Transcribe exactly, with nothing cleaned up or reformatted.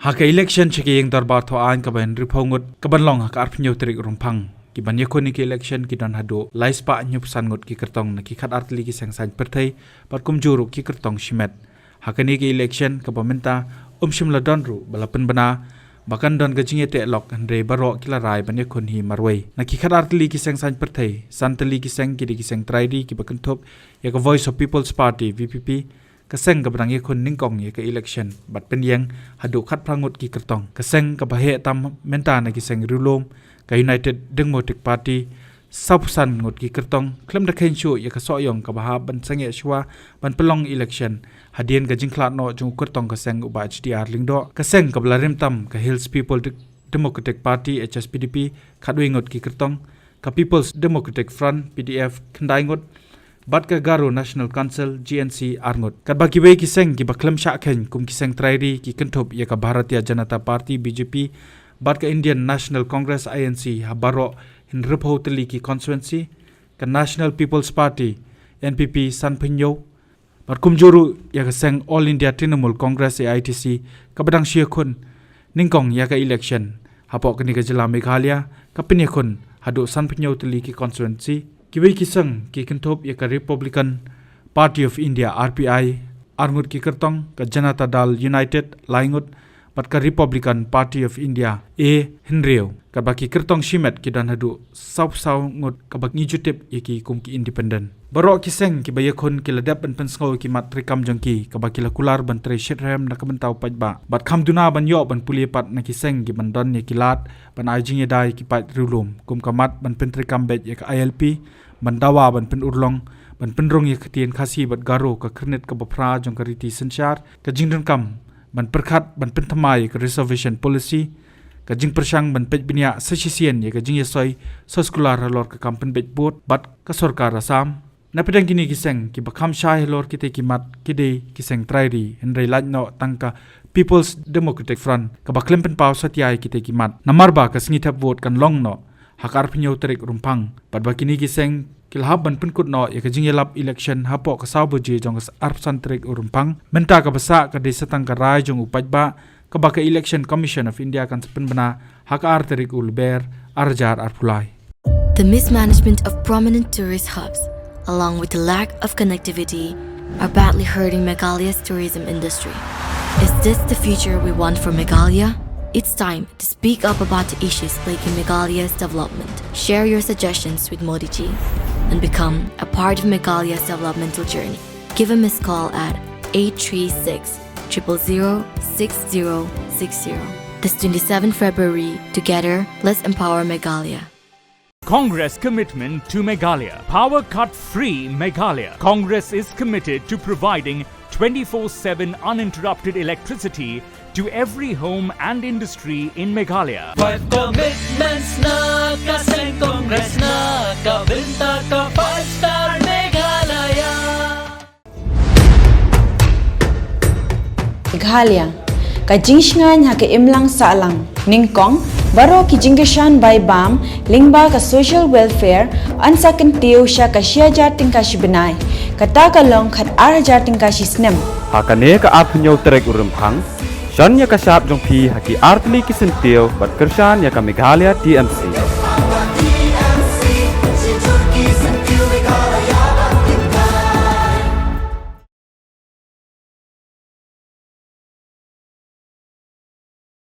Ha ka election sha ka ïing dorbar thaw aiñ kaba hynriewphew ngut kaban long ha ka arphew hynñiew tarik u Rymphang, ki ban ïakhun ïa ka election ki don haduh lai spah hynñiewphew san ngut ki kyrtong na ki khatar tylli ki seng saiñ pyrthei bad kumjuh ruh ki kyrtong shimet. Ha kane ka election kaba mynta ym shym la don ruh ba la pynbna ba kan don ka jingïateh lok, hynrei baroh ki la rai ban ïakhun hi marwei. Na ki khatar tylli ki seng saiñ pyrthei, san tylli ki seng ki dei ki seng trai ri kiba kynthup ïa ka Voice of People's Party, V P P, ka seng kaba dang ïakhun nyngkong ïa ka election bad pynïeng haduh khatphra ngut ki kyrtong. Ka seng kaba heh tam mynta na ki seng riewlum, ka United Democratic Party, sawphew san ngut ki kyrtong, khlem da kheiñ shuh ïa ka Sohiong kaba hap ban sangeh shuwa ban pynlong election hadien ka jingkhlad noh jong u kyrtong ka seng u Bah H D R Lyngdoh. Ka seng kaba la rim tam, ka Hills People De-, Democratic Party, H S P D P, khatwei ngut ki kyrtong, ka People's Democratic Front, P D F, khyndai ngut, bad ka Garo National Council, G N C, ar ngut. Katba kiwei ki seng kiba khlem shah kheiñ kum ki seng trai ri ki kynthup ïa ka Bharatiya Janata Party, B J P, bad ka Indian National Congress, I N C, ha baroh hynriewphew tylli ki constituency, ka National People's Party, N P P, sanphew hynñiew, bad kumjuh ruh ïa ka seng All India Trinamool Congress, A I T C, kaba dang shu ïakhun nyngkong ïa ka election hapoh kane ka jylla Meghalaya, ka pynïakhun haduh sanphew hynñiew tylli ki constituency. Kiwei ki seng ki kynthup ïa ka Republican Party of India, R P I, ar ngut ki kyrtong, ka Janata Dal United, lai ngut, bad ka Republican Party of India, A, hynriew. Katba ki kyrtong shimet ki don haduh sawphew saw ngut kaba ngi ju tip ïa ki kum ki independent. Baroh ki seng kiba ïakhun ki la dep ban pynsngew ïa ki mat treikam jong ki kaba ki la kular ban trei shitrhem na ka bynta u paidbah. Bad kham duna ban ïoh ban pule pat na ki seng kiban don ïa ki lad ban ai jingïada ïa ki paid riewlum, kum ka mat ban pyntreikam beit ïa ka I L P, ban dawa ban pynurlong, ban pynrung ïa ka ktien Khasi bad Garo, ka khyrnit kaba phra jong ka riti synshar, ka jingdonkam ban pyrkhat ban pynthymmai ïa ka reservation policy, ka jingpyrshang ban peit bniah sa shisien ïa ka jingïasoi soskular halor ka kam pynbeit vote bad ka sorkar Assam. Napdeng kine ki seng kiba kham shai halor kitei ki mat ki dei ki seng trai ri, hynrei lait noh tang ka People's Democratic Front kaba khlem pynpaw satia ïa kitei ki mat. Namar ba ka sngi thep vote kan long noh ha ka arphew hynñiew tarik u Rymphang, bad ba kine ki seng ki la hap ban pynkut noh ïa ka jingïalap election hapoh ka saw baje jong ka arphew san tarik u Rymphang. Mynta kaba sah ka dei sa tang ka rai jong u paidbah, kaba ka Election Commission of India kan sa pynbna ha ka ar tarik u Lber, ar hajar arphew lai. The mismanagement of prominent tourist hubs, along with the lack of connectivity, are badly hurting Meghalaya's tourism industry. Is this the future we want for Meghalaya? It's time to speak up about the issues plaguing Meghalaya's development. Share your suggestions with Modi ji and become a part of Meghalaya's developmental journey. Give a missed call at eight three six, triple zero, six zero six zero. This twenty-seventh February, together, let's empower Meghalaya. Congress commitment to Meghalaya. Power cut free Meghalaya. Congress is committed to providing twenty-four seven uninterrupted electricity to every home and industry in Meghalaya. Five commitments na ka seng Congress na ka bynta ka five star Meghalaya. Meghalaya, ka jingshngaiñ ha ka imlang sahlang. Nyngkong, baroh ki jingkyrshan bai bam lyngba ka social welfare yn sa kyntiew sha ka shi hajar tyngka shi bnai. Kata ka long khat ar hajar tyngka shi snem. Ha kane ka arphew hynñiew tarik u Rymphang, shon ïa ka shap jong phi ha ki artylli ki syntiew ban kyrshan ïa ka Meghalaya T M C.